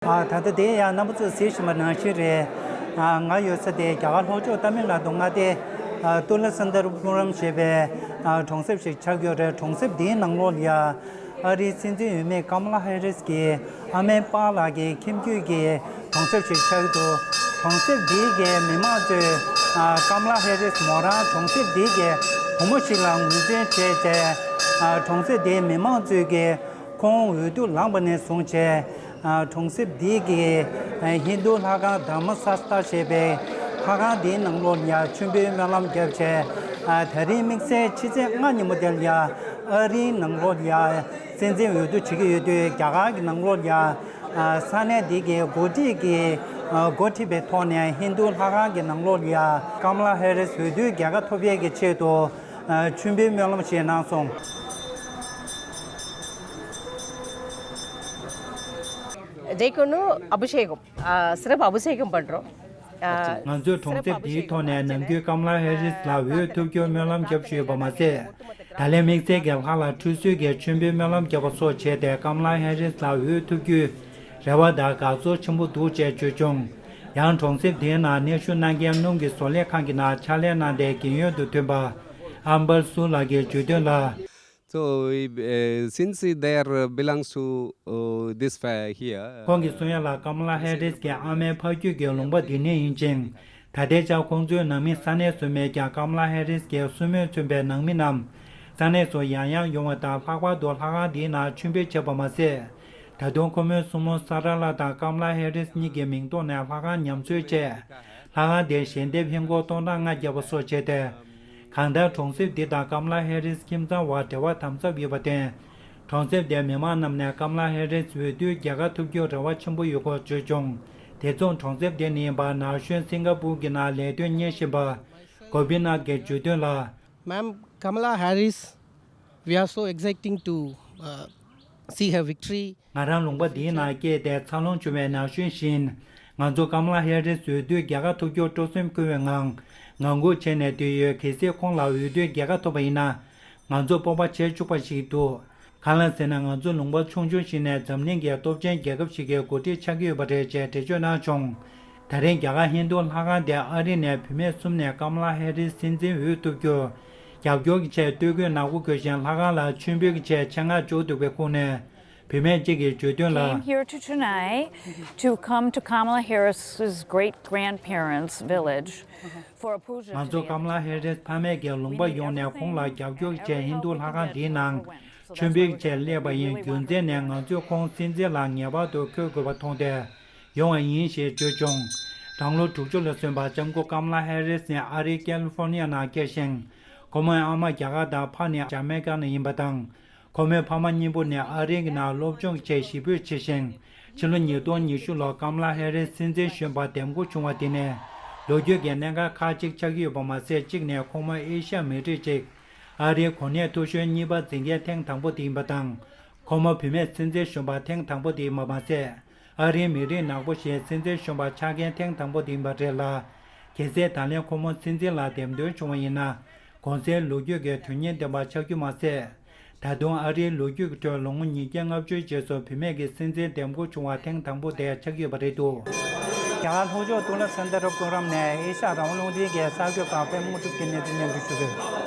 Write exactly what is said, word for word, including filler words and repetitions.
ཨ། ད་ལྟ་དེ་ཡང་རྣམ་པ་ཚོས་གཟིགས་བཞིན་པ་ནང་བཞིན་རེད། ཨ། ང་ཡོད་ས་དེ་རྒྱ་གར་ལྷོ་ཕྱོགས་ཏ་མིལ་ནཱ་ཌུ་མངའ་སྡེ། ཨ། ཏུ་ལ་སན་དར་པུ་རམ་ཞེས་པའི། ཨ། གྲོང་གསེབ་ཞིག་ཆགས་ཡོད་རེད། གྲོང་གསེབ་འདིའི་ནང་ལོགས་ལ་ཡ། ཨ་རིའི་སྲིད་འཛིན་འོས་མི་ཀམ་ལ་ཧེ་རིས་ཀྱི་ཨ་མའི་པཱ་ལགས་ཀྱི་ཁྱིམ་རྒྱུད་ཀྱི་གྲོང་གསེབ་ཞིག་ཆགས་ཀྱི་འདུག་གྲོང་གསེབ་འདིའི་གི་མི་མང་ཚོས། ཨ། ཀམ་ལ་ཧེ་རིས་མོ་རང་གྲོང་གསེབ་འདིའི་གི་བུ་མོ་ཞིག་ལ་ངོས་འཛིན་བྱས་བྱས། ཨ། གྲོང་གསེབ་འདིའི་མི་མང་ཚོས་ཀྱི་ཁོང་འོས་བསྡུ་ལངས་པ་ནས་བཟུང་བྱས། ཨ། གྲོང་གསེབ་འདི་གི། ཨ། ཧིན་རྡུ་ལྷ་ཁང་དྷརྨ་སཱ་སྟ་ཞེས་པའི་ལྷ་ཁང་འདིའི་ནང་ལོགས་ལ་ཡ་མཆོད་འབུལ་སྨོན་ལམ་བརྒྱབ་བྱས། ཨ། ད་རིང་དམིགས་བསལ་ཕྱི་ཚེས་ལྔ་ཉིན་མོ་དེ་ལ་ཡ། ཨ་རིའི་ནང་ལོགས་ལ་ཡ་སྲིད་འཛིན་འོས་བསྡུ་བྱེད་ཀྱི་ཡོད་དུས། རྒྱ་གར་གྱི་ནང་ལོགས་ལ་ཡ། ཨ། ས་གནས་འདི་གི་འགོ་ཁྲིད་ཀྱིས། ཨ། འགོ་ཁྲིད་པའི་ཐོག་ནས་ཧིན་རྡུ་ལྷ་ཁང་གི་ནང་ལོགས་ལ་ཡ། ཀམ་ལ་ཧེ་རིས་འོས་བསྡུའི་རྒྱལ་ཁ་ཐོབ་ཡས་ཀྱི་ཆེད་དུ། ཨ། མཆོད་འབུལ་སྨོན་ལམ་ཞིག་གནང་སོང་། देखो नु अभिषेकम, आ, सिर्फ अभिषेकम पढ़ रहा हूँ। आ, ང་ཚོས་གྲོང་གསེབ་འདིའི་ཐོག་ནས་ནམ་རྒྱུན་ཀམ་ལ་ཧེ་རིས་ལ་འོས་ཐོབ་རྒྱུར་སྨོན་ལམ་བརྒྱབ་བཞིན་ཡོད་པ་མ་ཟད། ད་ལན་དམིགས་བསལ་གྱི་ལྷ་ལ་ཁྲུས་གསོལ་གྱི་མཆོད་འབུལ་སྨོན་ལམ་བརྒྱབ་པ་སོགས་བྱས་ཏེ། ཀམ་ལ་ཧེ་རིས་ལ་འོས་ཐོབ་རྒྱུའི་རེ་བ་དང་དགའ་ཚོར་ཆེན་པོ་འདུག་ཅེས་བརྗོད་བྱུང་། ཡང་གྲོང་གསེབ་དེའི་ནང་གནས་བཞུགས་གནང་མཁན་སྣུམ་གྱི་བཟོ་ལས་ཁང་གི་ནང་ཕྱག་ལས་གནང་སྟེ་རྒན་ཡོལ་དུ་ཐོན་པ་ཨམ་བར་སུ་ལགས་ཀྱིས་བརྗོད་དོན་ལ། So, uh, since there belongs to, uh, this fa- here, ཁོང་གིས་གསུང་ཡ་ལ། ཀམ་ལ་ཧེ་རིས་ཀྱི་ཨ་མའི་ཕ་རྒྱུད་ཀྱི་ལུང་པ་འདི་ནས་ཡིན་ཅིང་། ད་ལྟའི་ཆར་ཁོང་ཚོའི་ནང་མི་ས་གནས་སུ་མེད་ཀྱང་། ཀམ་ལ་ཧེ་རིས་ཀྱི་སྲུ་མོས་མཚོན་པའི་ནང་མི་རྣམས་ས་གནས་སུ་ཡང་ཡང་ཡོང་བ་དང་། ལྷག་པར་དུ་ལྷ་ཁང་འདིའི་ནང་མཆོད་འབུལ་བྱས་པ་མ་ཟད། ད་དུང་ཁོ་མོའི་སྲུ་མོ་ས་ར་ལ་དང་ཀམ་ལ་ཧེ་རིས་གཉིས་ཀྱི་མིང་ཐོག་ནས་ལྷ་ཁང་ཉམས་གསོའི་ཆེད། ལྷ་ཁང་དེའི་ཞལ་འདེབས་ཧིན་སྒོར་སྟོང་ཕྲག་ལྔ་བརྒྱབ་པ་སོགས་བྱས་ཏེ། གང་ལྟར་གྲོང་གསེབ་འདི་དང་ཀམ་ལ་ཧེ་རིས་ཁྱིམ་ཚང་བར་འབྲེལ་བ་དམ་ཟབ་ཡོད་པར་བརྟེན། གྲོང་གསེབ་དེའི་མི་མང་རྣམས་ནས་ཀམ་ལ་ཧེ་རིས་འོས་བསྡུའི་རྒྱལ་ཁ་ཐོབ་རྒྱུར་རེ་བ་ཆེན་པོ་ཡོད་སྐོར་བརྗོད་བྱུང་། དེ་མཚུངས་གྲོང་གསེབ་དེ་ནི་ཡིན་པ་ན་གཞོན་སིང་ག་པུར་གྱི་ནང་ལས་དོན་གཉེར་བཞིན་པ་གོ་པི་ནཱཐ་ཀྱིས་བརྗོད་དོན་ལ། Ma'am, Kamala Harris, we are so exciting to, uh, see her victory. ང་རང་ལུང་པ་འདིའི་ནང་སྐྱེས་ཏེ་འཚར་ལོངས་བྱུང་བའི་ན་གཞོན་ཞིག་ཡིན། ང་ཚོ་ཀམ་ལ་ཧེ་རིས་འོས་བསྡུའི་རྒྱལ་ཁ་ཐོབ་རྒྱུར་སྤྲོ་སེམས་འཁོལ་བའི་ངང་ངང་སྒུག་བྱས་ནས་བསྡད་ཡོད། གལ་སྲིད་ཁོང་ལ་འོས་བསྡུའི་རྒྱལ་ཁ་ཐོབ་པ་ཡིན་ན། ང་ཚོ་སྤོབས་པ་བྱེད་ཆོག་པ་ཞིག་འདུག་གང་ལ་ཟེར་ན། ང་ཚོ་ལུང་པ་ཆུང་ཆུང་ཞིག་ནས་འཛམ་གླིང་གི་སྟོབས་ཆེན་རྒྱལ་ཁབ་ཞིག་གི་འགོ་ཁྲིད་ཆགས་ཀྱི་ཡོད་པ་རེད་ཅེས་འགྲེལ་བརྗོད་གནང་བྱུང་། ད་རིང་རྒྱ་གར་ཧིན་རྡུ་ལྷ་ཁང་དེ་ཨ་རི་ནས་བུད་མེད་གསུམ་ནས་ཀམ་ལ་ཧེ་རིས་སྲིད་འཛིན་འོས་ཐོབ་རྒྱུར་རྒྱབ་སྐྱོར་གྱི་ཆེད་སྟོད་གོས་ནག་པོ་གོན་ཞིང་ལྷ་ཁང་ལ་མཆོད་འབུལ་གྱི་ཆེད་ཆེད་མངགས་འབྱོར་འདུག་པའི་ཁོངས་ནས། བུད་མེད་གཅིག་གིས་བརྗོད་དོན་ལ། Came here to Chennai to come to Kamala Harris's great grandparents' village for a puja. ང་ཚོ་ཀམ་ལ་ཧེ་རིས་ཕ་མེས་ཀྱི་ལུང་པར་ཡོང་ནས་ཁོང་ལ་རྒྱབ་སྐྱོར་ཆེད་ཧིན་རྡུ་ལྷ་ཁང་འདིའི་ནང་མཆོད་འབུལ་ཆེད་སླེབས་པ་ཡིན། རྒྱུ་མཚན་ནི་ང་ཚོས་ཁོང་སྲིད་འཛིན་ལ་ངེས་པར་དུ་འཁོད་དགོས་པ་མཐོང་སྟེ་ཡོང་བ་ཡིན་ཞེས་བརྗོད་བྱུང་། དང་ལོ་དྲུག་ཅུ་ལ་སོན་པ་ལྕམ་སྐུ་ཀམ་ལ་ཧེ་རིས་ནི་ཨ་རིའི་ཀེ་ལི་ཧྥོར་ནི་ཡ་ནང་སྐྱེས་ཤིང་། ཁོ་མོའི་ཨ་མ་རྒྱ་གར་དང་ཕ་ནི་ཇ་མེ་ཀ་ནས་ཡིན་པ་དང་། ཁོ་མོའི་ཕ་མ་གཉིས་པོ་ནི་ཨ་རིའི་ནང་སློབ་སྦྱོང་བྱས་གཞིས་སྤོས་བྱས་ཤིང་། ཕྱི་ལོ་ཉིས་སྟོང་ཉི་ཤུ་ལོར་ཀམ་ལ་ཧེ་རིས་སྲིད་འཛིན་གཞོན་པར་འདེམས་བསྐོ་བྱུང་བ་དེ་ནི་ལོ་རྒྱུས་ཀྱི་གནད་འགག་ཁག་ཅིག་ཆགས་ཀྱི་ཡོད་པ་མ་ཟད། གཅིག་ནས་ཁོ་མོ་ཨེ་ཤ་ཡ་མི་རིགས་ཅིག་ཨ་རིའི་གོ་གནས་མཐོ་ཤོས་གཉིས་པ་འཛིན་མཁན་ཐེངས་དང་པོ་དེ་ཡིན་པ་དང་། ཁོ་མོ་བུད་མེད་སྲིད་འཛིན་གཞོན་པ་ཐེངས་དང་པོ་དེ་ཡིན་པ་མ་ཟད། ཨ་རིའི་མི་རིགས་ནག་པོ་ཞིག་སྲིད་འཛིན་གཞོན་པ་ཆགས་མཁན་ཐེངས་དང་པོ་དེ་ཡིན་པ་རེད་ལ། གལ་སྲིད་ད་ལན་ཁོ་མོ་སྲིད་འཛིན་ལ་འདེམས་ཐོན་བྱུང་བ་ཡིན་ན། གོང་གསལ་ལོ་རྒྱུས་ཀྱི་དོན་སྙིང་ལྡན་པ་ཆགས་རྒྱུ་མ་ཟད། ད་དུང་ཨ་རིའི་ལོ་རྒྱུས་ཀྱི་ཁྲོད་ལོ་ངོ་ཉིས་བརྒྱ་ལྔ་བཅུའི་རྗེས་སུ་བུད་མེད་ཀྱི་སྲིད་འཛིན་འདེམས་བསྐོ་བྱུང་བ་ཐེངས་དང་པོ་དེ་ཆགས་ཀྱི་ཡོད་པ་རེད་འདུག་རྒྱ་གར་ལྷོ་ཕྱོགས་ཏུ་ལ་སན་དར་པུ་རམ་ནས་ཨེ་ཤ་ཡ་རང་དབང་རླུང་འཕྲིན་གྱི་གསར་འགོད་པ་པད་མ་དངོས་གྲུབ་ཀྱིས་གནས་ཚུལ་སྙན་སྒྲོན་ཞུ་གི་ཡོད།